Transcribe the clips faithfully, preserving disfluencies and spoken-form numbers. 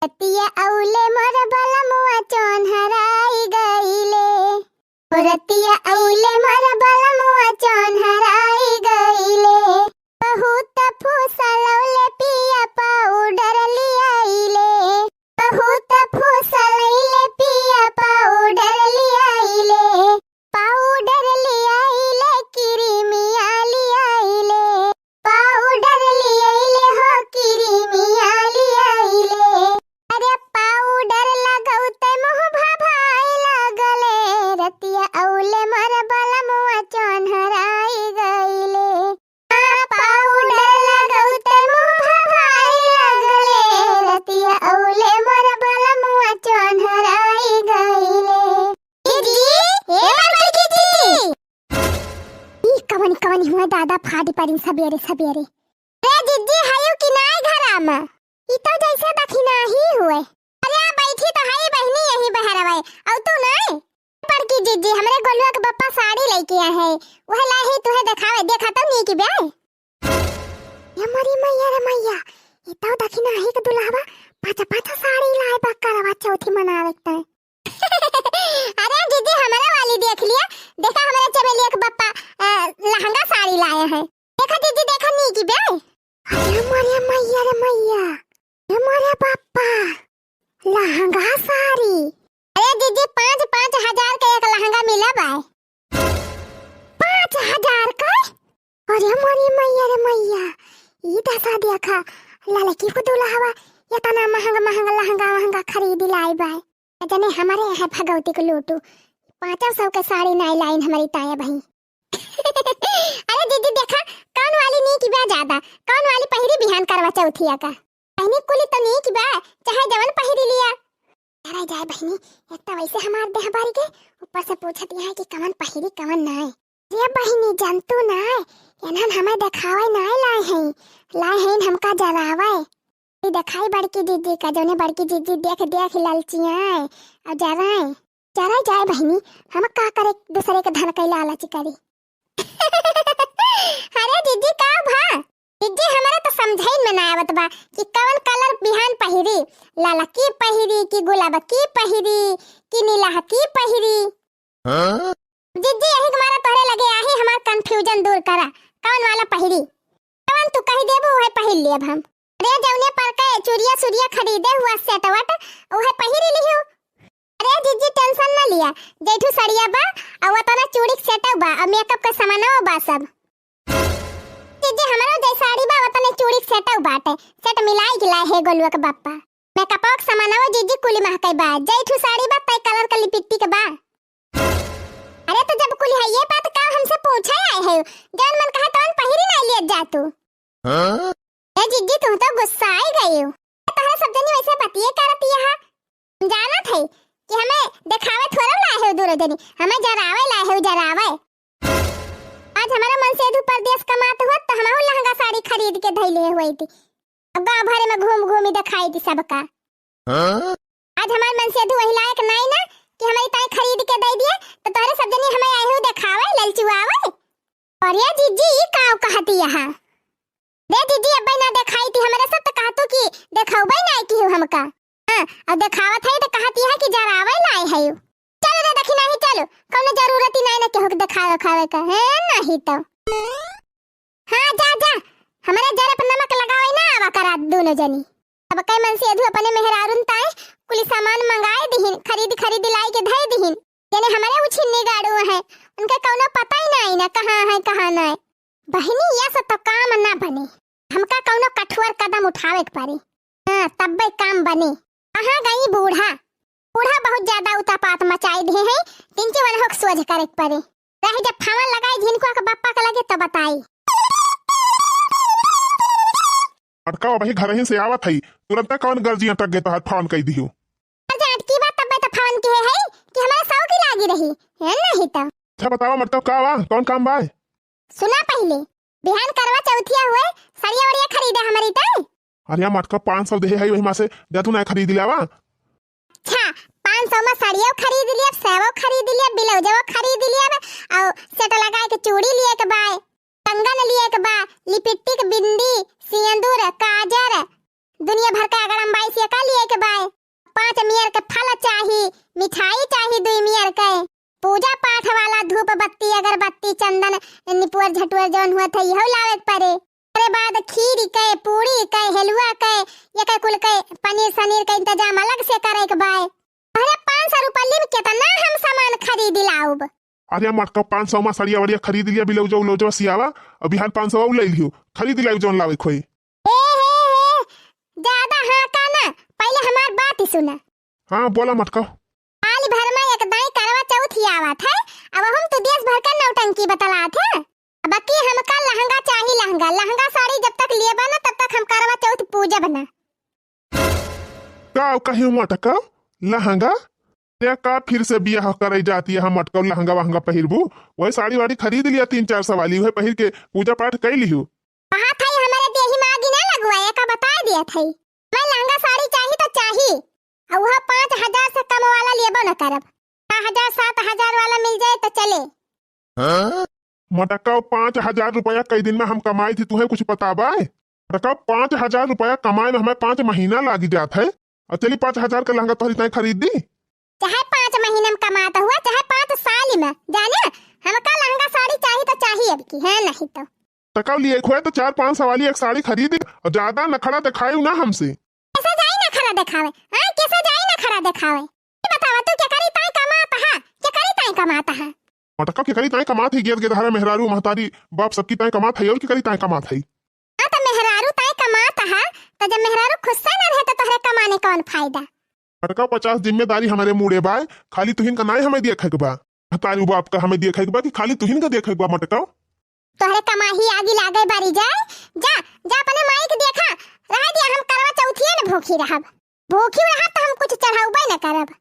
रतिया अउले मोर बलमुआ चोन्हराई गइले। ओ रतिया अउले मोर बलमुआ चोन्हराई गइले। बहुत फुसलौले पिया पाउडर लियाइले। बहुत फुसलैले पिया पाउडर लियाइले। पाउडर लियाइले, किरिमिया लियाइले। पाउडर लियाइले हो, किरिमिया लियाइले। अरे पाउडर लगौते मुँह भभाए लागले। रतिया अउले मोर बलमुआ चोन्हराई गइले। पाउडर लगौते मुँह भभाए लागले। रतिया अउले मोर बलमुआ चोन्हराई गइले। दीदी, ए बड़की दीदी। ई कवन कवन हुआ दादा फाड़ी पड़ी सबेरे सबेरे। रे दीदी, हयू कि नाय घरा में? ई तो जैसे दखिनाही हुए। अरे आ बैठी तो हई बहिनी यही बहरवे। अउ तू नाय? बड़की जीजी, हमरे गोलुआ के बप्पा साड़ी लइके आए हैं, उहे लाए हैं तुहे देखावे, देखा तो नीक बा। ये मोरी मैया रे मैया, ई तो दखिनाही के दुल्हवा पाँच पाँच साड़ी लाए बा करवा चौथी मनावे के तय। अरे जीजी, हमरे वाली देख लिया, देखा हमरे चमेलिया के बप्पा, अ, लहंगा साड़ी लाए हैं। देखा जीजी, देखा नीक बा। अरे मोरे मैया रे मैया, ये मोरे बप्पा, लहंगा साड़ी। अरे जीजी, पाँच, पाँच हजार के एक लहंगा मिला बा। पाँच हजार के? अरे मोरी मैया रे मैया, ई दशा देखा, ललकी को दुल्हवा इतना महंगा महंगा लहंगा वहंगा खरीद लाई बा। जने हमारे यहाँ भगवती को लूटू, पाँचों सौ के साड़ी नाई लाइन हमारी ताया बहिन। अरे दीदी देखा, कौन वाली नीक बा ज्यादा, कौन वाली पहिरी बिहान करवा चौथिया का? बहिनी कुली तो नीक बा, चाहे जवन पहिरी लिया। अरे जाए बहिनी, एक तो वैसे हमार देह बारी के, ऊपर से पूछत यहाँ कि कवन पहिरी कवन नाय। रे बहिनी, जानतू नाय, एनहन हमें देखावे नाय लाए हैं, लाए हैं हमका जरावे। ई देखाई बड़की जीजी का, जौने बड़की जीजी देख देख ललचियाए और जराए। जरा जाए बहिनी, हम का करे दूसरे के धन के लालच करी। अरे जीजी का भा? जीजी हमरा तो समझाइन में ना आवत बा कि कवन कलर बिहान पहिरी, ललकी पहिरी कि गुलाबकी पहिरी कि नीलहकी पहिरी। हाँ? जीजी यही के मारा तोहरे लगे आही हमार confusion दूर करा, कवन वाला पहिरी? जवन तू कही देबू उहे पहिर लेब हम। अरे जौने पर के चूड़िया सुड़िया खरीदे हुआ set वट उहे पहिरी लिहू। अरे जीजी tension न लिया, जैठू सड़िया बा, अउ वतना चूड़ी के set बा, अउ makeup के सामानवा बा सब। जीजी हमरो जै साड़ी बा, वतने चूड़ी के set बाटे, set मिलाई के लाए है गोलुआ के बप्पा। Makeup के सामानवा जीजी कुली महकई बा, जैठू साड़ी बा, तै colour के lipstick बा। अरे तो जब कुली है ये बात का हमसे पूछे आए है, जौन मन कहा तौन पहिरी नहीं लियत जा तू। हाँ? ए जीजी, तू तो गुस्सा आई गई हो। तोहरे सब जनी वैसे बतिये करती है। हम जानत है कि हमें देखावे थोड़ा लाए हो दूनो जनी, हमें जरावे लाए हो, जरावे। आज हमारा मनसेधू परदेस कमात हुआ तो हमहू लहंगा साड़ी खरीद के धैले हुई थी। अब गाँव भरे में घूम घूमी देखाई थी सबका। हाँ? आज हमार मनसेधू वही लायक नाई ना कि हमारी ताई खरीद के दे दिए, तो तोहरे सब जनी हमें आए हो देखावे, ललचुआवे। अरे जीजी, ई काव कहती यहाँ? रे जीजी, अब्बे ना देखाई थी हमरे सब, तो कहतू कि देखौबे ना की हो हमका। हाँ, अब देखावत है तो कहती है कि जरावे लाए है। चलो रे दखिनाही, चलो, कौनो जरूरत ही नाई ना केहू के देखावे खावे का, है नहीं तो। हाँ, जा, जा, हमरे जरे पर नमक लगावे ना आवा करा दूनो जनी। अब कई मनसेधू अपने मेहरारून ताई कुली सामान मंगाए दिहिन, खरीद, खरीद लाई के धई दिहिन। जने हमरे उछिन्नी गाड़ू हैं, उनके कौनो पता ही नाई ना कहाँ है, कहाँ नाई। बहिनी, या सब तो काम ना बने, हमका कौनो कठोर कदम उठावे के पड़ी। हाँ, तब्बे काम बने। कहाँ गई बूढ़ा? बूढ़ा बहुत ज्यादा उतापात मचाई दिए हैं, तिनके वाला होक सोझ करे के पड़ी। रहे जब फोन लगाई झिनकुआ के बप्पा के लगे तो बताई। अटका वही घर ही से आवत है, तुरंत कौन गर्जी अटक गए तो हाथ फोन कई दियो। अरे अटकी बात तब्बे तो फोन किहे है कि हमारा सौ की लागी रही, है नहीं तो। अच्छा बताओ मटका का बा, कौन काम बा? सुना पहिले, बिहान करवा चौथिया हुए, सड़िया वड़िया खरीदे हमारी तय। अरे मटका पाँच सौ देहे है, वही मा से जा तू ना खरीद लावा। अच्छा, पाँच सौ मा सड़िया खरीद लिया, सेवो खरीद लिया, ब्लाउजवा खरीद लिया, और set लगाए के चूड़ी लिए के बाय, कंगन लिए के बा, लिपस्टिक, बिंदी, सिंदूर, काजर, दुनिया भर का अगड़म बाई से का लिए के बाय। मिठाई चाही दुई मेर के, पूजा पाठ वाला धूप बत्ती अगरबत्ती चंदन निपुअर झटुअर जौन होत है इहौ लावे के परे। ओकरे बाद खीर के, पूड़ी के, हलुआ के, ये के कुल के पनीर सनीर के इंतजाम अलग से करे के बाय। अरे पाँच सौ रुपया में केतना हम सामान खरीद लाउब? अरे मटका, पाँच सौ मा सड़िया वड़िया खरीद लिया, ब्लाउज उलाउज सियावा, और बिहान पाँच सौ और ले लियो, खरीद लाइब जौन लावे खोई। ए हे हे, ज्यादा हाँ का ना, पहले हमार बात ही सुना। हाँ बोला मटका। साल भर में एक दाई करवा चौथ ही आवत है, अब हम तो देश भर का नौटंकी बतलात है। अब की हमका लहंगा चाही, लहंगा, लहंगा साड़ी जब तक लेबा ना तब तक हम करवा चौथ पूजब ना। का कहियो मटका, लहंगा? ते का फिर से बियाह करे जाती है मटका, लहंगा वहंगा पहिरबू? वही साड़ी वाड़ी खरीद लिया तीन चार सौ वाली, वही पहिर के पूजा पाठ कर लिहू। कहा था हमारे देही में आगी ना लगवाए, का बता दिया था। मैं लहंगा साड़ी चाही तो चाही, और वह पाँच हजार से कम वाला लेबो न करब। छह हजार सात हजार वाला मिल जाए तो चले। हाँ? मटका, पाँच हजार रुपया कई दिन में हम कमाई थी, तुहे कुछ पता बा? मटका, पाँच हजार रुपया कमाए में हमें पाँच महीना लागी जात है, और चली पाँच हजार का लहंगा तोहरी ताई खरीद दी। चाहे पाँच महीना में कमात हुआ, चाहे पाँच साल में, जाने हमका लहंगा साड़ी चाही तो चाही अब की, है नहीं तो। टका लिए खोए तो चार पाँच सौ वाली एक साड़ी खरीद, और ज्यादा नखड़ा दिखाई ना हमसे। कैसे जाई नखड़ा दिखावे? हाँ, कैसे जाई नखड़ा दिखावे? ये बतावा, तू के करी ताई कमात हा, के करी ताई कमात हा? मटका, के करी ताई कमात है, गेद गेदहरा मेहरारू महतारी बाप सबकी ताई कमात है, और के करी ताई कमात है? हाँ, तो मेहरारू ताई कमात हा, तो जब मेहरारू खुश से न रहे तो तोहरे कमाने कौन फायदा? मटका, पचास जिम्मेदारी हमारे मूड़े बाय, खाली तुहिन का नाई हमें देखे के बा। महतारी बाप का हमें देखे के बा कि खाली तुहिन का देखे के बा मटका? तोहरे कमाही आगी लागे बारी जाए, जा, जा अपने माई के देखा, रह दिया हम करवा चौथिए न भूखी रहब। भूखी रहब तो हम कुछ चढ़ाउबे न करब।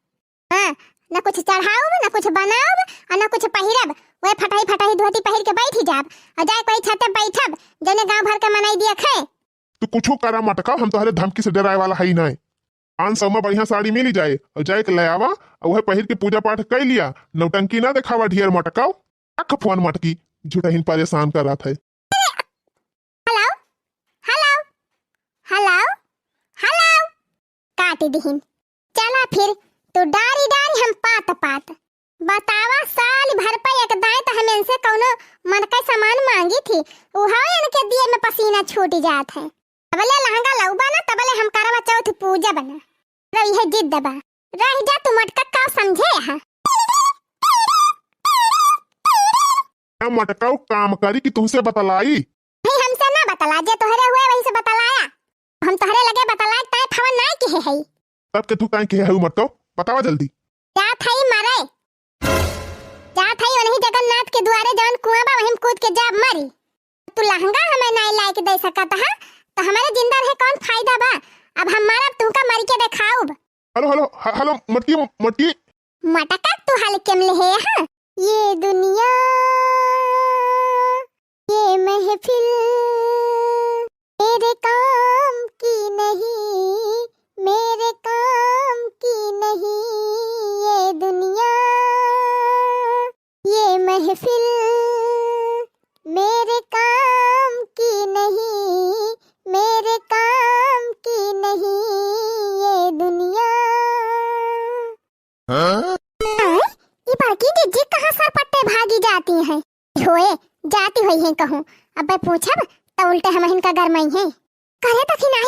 हाँ, न कुछ चढ़ाउब, न कुछ बनाउब, और न कुछ पहिरब। वह फटही फटही धोती पहिर के बैठी जाब, और जाए कोई छते बैठब, जने गांव भर के मनई देखे। तू कुछो करा मटका, हम तोहरे धमकी से डराए वाला हई नहीं। पाँच सौ में बढ़िया साड़ी मिली जाए, और जाए के ले आवा, और वह पहिर के पूजा पाठ कर लिया। नौटंकी ना दिखावा ढेर मटका। रख फोन मटकी, झूठहिन परेशान करत है। हेलो, हेलो, हेलो, हेलो। काट दिहिन। चला फिर, तू डारी डारी हम पात पात। बतावा, साल भर पे एक दाई तो हम इनसे कौनो मन का सामान मांगी थी, उहो इनके दिए में पसीना छूट जात है। तबले लहंगा लउबा ना, तबले हम करवा चौथ पूजब ना। रही है जिद बा, रह जा तू मटका, का समझे यहाँ? ए मटका, काम करी कि तुमसे बतलाई? नहीं, हमसे ना बतला, जे तोहरे हुए वही से बतलाया। हम तोहरे लगे बतलाए ताए फवन नाई किहे हई। तब के तू ताए किहे हऊ मटका, बतावा जल्दी। जात हई मरे, जात हई वही जगन्नाथ के दुआरे, जवन कुआं बा वही में कूद के जाब मरी। तू लहंगा हमें नाई लाए के दे सकत हा, तो हमारे जिंदा रहे कौन फायदा बा? अब हम मरब तुमका मर के देखाउब। हेलो, हेलो, ह-, हेलो, मटकी, मटकी। मटका तू हल्के में लेहे, हाँ? ये दुनिया, ये महफिल, मेरे काम की नहीं, मेरे काम की नहीं, ये दुनिया, ये महफिल, मेरे काम की नहीं, मेरे काम की नहीं, ये दुनिया। हाँ? आय, ई बड़की जिज्जी कहाँ सरपट्टे भागी जाती हैं? होए, जाती होई हैं कहूँ। अबे पूछब, त उल्टे हमहिन का गरमई हैं। करे तो कि नाही